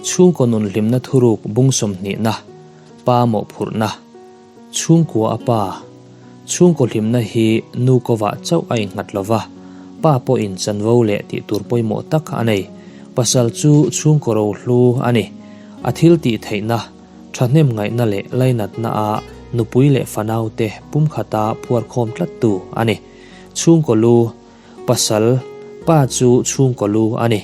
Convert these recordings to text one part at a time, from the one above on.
Chhungkaw nun hlimna thuruk bung sawmhnihna, pa mawhphurhna, chhungkua a pa, chhungkaw hlimna hi nu kovah chauh a innghat lo va, pa pawhin chanvo leh tih tur pawimawh tak a nei. Pasal chu chhungkaw rohlu a ni. A thil tih theihna, thahnem ngaihna leh lainatna a nupui leh fanaute pumkhata phuarkhawm tlattu a ni. Chhungkaw lu, Pasal, pa chu chhungkaw lu a ni.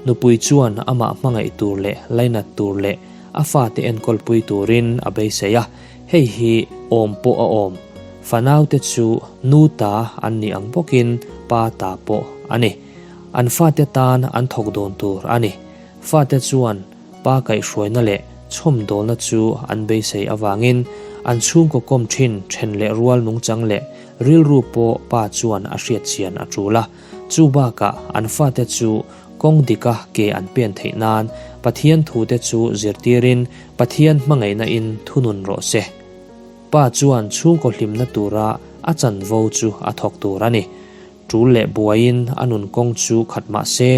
Nupui chuan amah hmangaih tur leh lainat tur leh a fate enkawlpui turin a beisei a, hei hi awm pawh a awm. Fanaute chu nu ta an nih ang bawkin pa ta pawh a ni. An fate tan an thawk dawn tur a ni. Fate chuan pa kaihhruaina leh chhawmdawlna chu an beisei avangin an chhungkaw kawm thin then leh rual nungchang leh rilru pawh pa chuan a hriat chian a tul a. Chu bakah an fate chu kawng dika ke an pen theih nan Pathian thute chu zirtirin Pathian hmangaihna in thunun rawh se. Pa chuan chhungkaw hlimna tura a chanvo chu a thawk tur a ni. Tul leh buaiin a nun kawng chu khat mah se,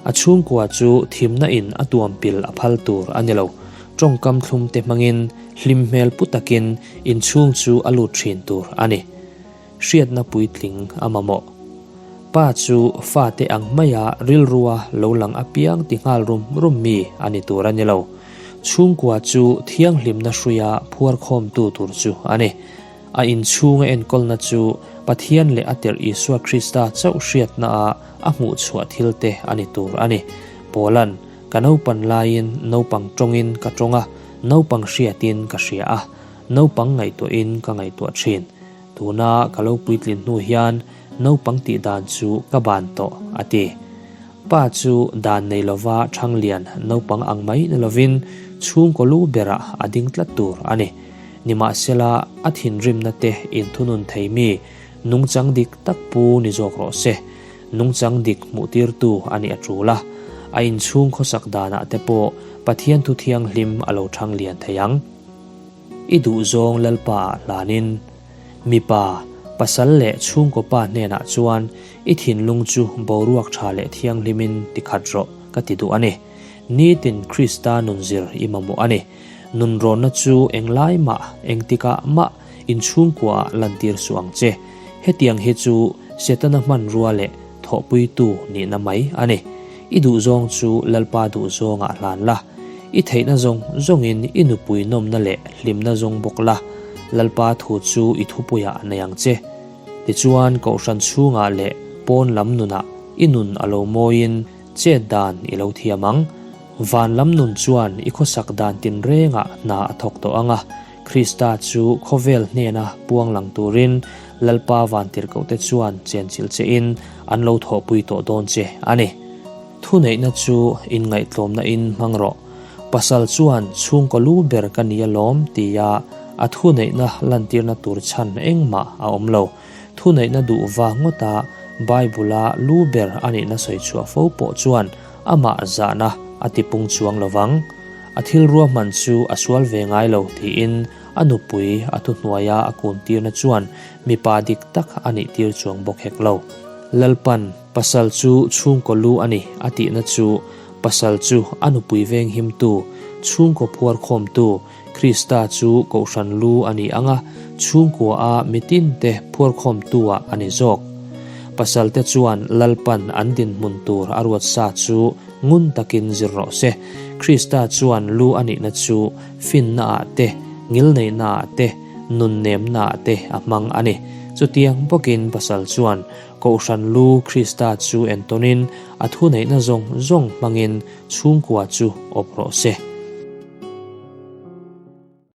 a chhungkua chu thimna in a tuam pil a phal tur a ni lo. Tawngkam thlum te hmangin hlim hmel pu takin inchhung chu a lut thin tur a ni. Hriatna puitling a mamawh. Pa chu fate ang maia rilrua lo lang apiang ti nghal rum rum mi a ni tur a ni lo. Chhungkua chu thianghlimna hruia phuarkhawmtu tur chu a ni. A inchhunga enkawlna chu Pathian leh a tirh Isua Krista chauh hriatnaah a hmuhchhuah thilte a ni tur a ni. Paula'n, Ka naupan laiin naupang tawngin ka tawng a, naupang hriatin ka hria a, naupang ngaihtuahin ka ngaihtuah thin. Tuna ka lo puitlin hnu hian naupang tih dan chu ka ban tawh, a ti. Pa chu dan nei lova Thanglian naupang ang mai ni lovin chhungkaw lu berah a ding tlat tur a ni. Nimahsela, a thinrimna te inthunun thei mi, nungchang dik tak pu ni zawk rawh se. Nungchang dik hmuhtirtu a nih a tul a, a inchhung khawsak danah te pawh Pathian thu thianghlim a lo thang lian thei ang. I duhzawng Lalpa ah hlanin, mipa, pasal leh chhungkaw pa hnenah chuan i thinlung chu boruak tha leh thianghlimin tikhat rawh ka ti duh a ni. Nitin Krista nunzir i mamawh a ni. Nunrawnna chu englai mah, engtikah mah inchhungkuaah lantir suh ang che. Hetiang hi chu Setana hmanrua leh thawhpuitu nihna mai a ni. I duhzawng chu Lalpa duhzawngah hlan la. I theihna zawng zawngin i nupui nawmna leh hlimna zawng bawk la. Lalpa thu chu i thupuiah a nei ang che. Tichuan, kohhran chhungah leh pawn lam nunah i nun a lo mawiin chet dan i lo thiam ang. Van lam nun chuan i khawsak dan tinrengah hna a thawk tawh ang a, Krista chu khawvel hnena puang lang turin Lalpa vantirhkohte chuan chenchilh chein an lo thawhpui tawh dawn che a ni. Thuneihna chu inngaihtlawmna in hmang rawh. Pasal chuan chhungkaw lu ber ka ni alawm tia a thuneihna lantirna tur chhan engmah a awm lo. Thuneihna duh vang ngawta Bible-a lu ber a nihna sawi chhuah fo pawh chuan amah zahna a tipung chuang lo vang. A thil ruahman chu a sual ve ngai lo tiin a nupui a thuhnuaia a kuntirna chuan mipa dik tak a nihtir chuang bawk hek lo. Lalpan pasal chu chhungkaw lu a ni a tihna chu pasal chu a nupui venghimtu, chhungkaw phuarkhawmtu, Krista chu kohhran lu a ni ang a, chhungkua a mitinte phuarkhawmtu-ah a ni zawk. Pasalte chuan Lalpan an dinhmun tur a ruat sa chu ngun takin zir rawh se. Krista chuan lu a nihna chu finnaah te, ngilneihnaah te, nunnemnaah te a hmang a ni. Chutiang bawkin pasal chuan kohhran lu Krista chu entawnin a thuneihna zawng zawng hmangin chhungkua chu awp rawh se.